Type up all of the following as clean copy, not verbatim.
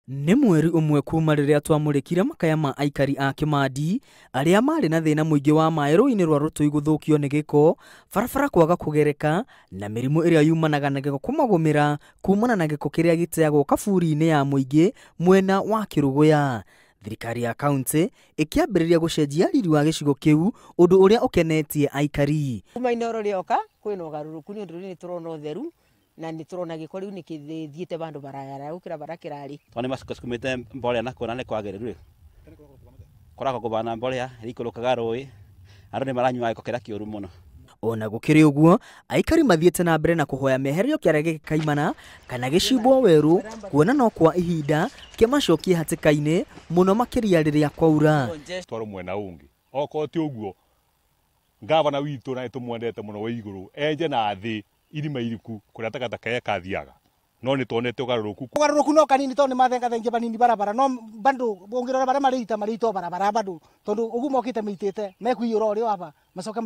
Nĩ mweri ũmwe kuma rĩrĩa twamũrĩkire makaya ma aikari a Kĩmandi arĩa marĩ na thĩna mũingĩ wa maĩ rũĩ-inĩ rwa Rũtũi gũthũkio nĩ gĩko, barabara kwaga kũgereka na mĩrimũ ĩrĩa yumanaga na gĩko kũmagũmĩra kumana na gĩko kĩrĩa gĩteagwo kaburi-inĩ ya mũingĩ mwena wa Kĩrũgũya. Thirikari ya kaunti ĩkĩambĩrĩria gũcenjia riri wa gĩcigo kĩu, ũndũ ũrĩa ũkenetie aikari. Kuma Inooro rĩoka kwĩna ũgarũrũku nĩ ũndũ rĩu nĩ tũrona ũtheru na nĩ tũrona gĩko rĩu nĩ kĩthiĩte vandũ barayaraya gũkĩra barĩa kĩrarĩ. Tondũ nĩ macukumĩte mbolea na kuona nĩ kwagĩrĩru rĩ, kũragwo kũbana mbolea ĩikũrũkaga rũĩ, andũ nĩ maranyua gĩko kĩrĩa kĩũru mũno. Ona gũkĩrĩ ũguo, aikari mathiĩte na mbere na kũhoya meherio kĩara gĩkĩ kaimana kana gĩcimbwo werũ, kuona no kwa ihinda kĩmacokie hatĩka-inĩ mũno makĩria rĩrĩa kwaura. Twarwo mwena ũngĩ okorwo ti ũguo ngavana witũ na nĩtũmwendete mũno wa igũrũ enje na thĩ irima iriku kũrĩa takataka ĩkathiaga, no nĩ tuonete ũgarũrũku. Ũgarũrũku no kanini tondũ nĩ mathengathengie banini barabara, no bado ũngĩrora barĩa marĩita marĩita o barabara bado, tondũ ũguo mokĩte mĩitĩte mekuiyũra ũrĩa aba macoke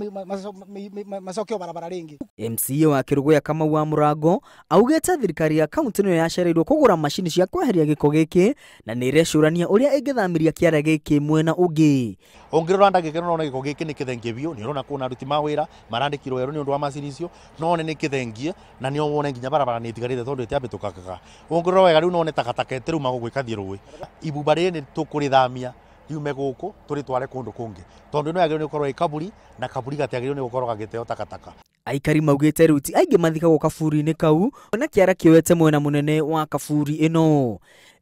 macoke o barabara rĩngĩ. MCA wa Kĩrũgũya Kamau wa Mũrango augĩte thirikari ya kaunti nĩyo yacereirwo kũgũra macini cia kweheria gĩko gĩkĩ na nĩ ĩrecũrania ũrĩa ĩngĩthamĩria kĩara gĩkĩ mwena ũngĩ. Ũngĩrora ndagĩka ĩno ũrona gĩko gĩkĩ nĩ kĩthengie biũ, nĩ ũrona kwĩna aruti ma wĩra marandĩkirwo werũ nĩ ũndũ wa macini icio, no one nĩ kĩthengie na nĩ wone nginya barabara nĩ ĩtigarĩte tondũ ĩtiambĩtũkagaga. Ũngĩrora wega rĩu no one takataka ĩtĩrauma gũkũ ĩkathiĩ rũĩ. Ibumba rĩrĩ nĩ tũkũrĩthamia riume gũkũ tũrĩtware kũndũ kũngĩ, tondũ ĩno yagĩrĩirwo nĩ gũkorwo ĩ kaburi na kaburi gatiagĩrĩirwo nĩ gũkorwo gagĩteo takataka. Aikari maugĩte rĩu ti aingĩ mathikagwo kaburi-inĩ kau na kĩara kĩoete mwena mũnene wa kaburi ĩno.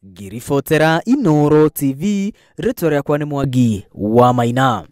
Ngĩribotera Inooro TV, rĩtwa rĩakwa nĩ Mwangi wa Maina.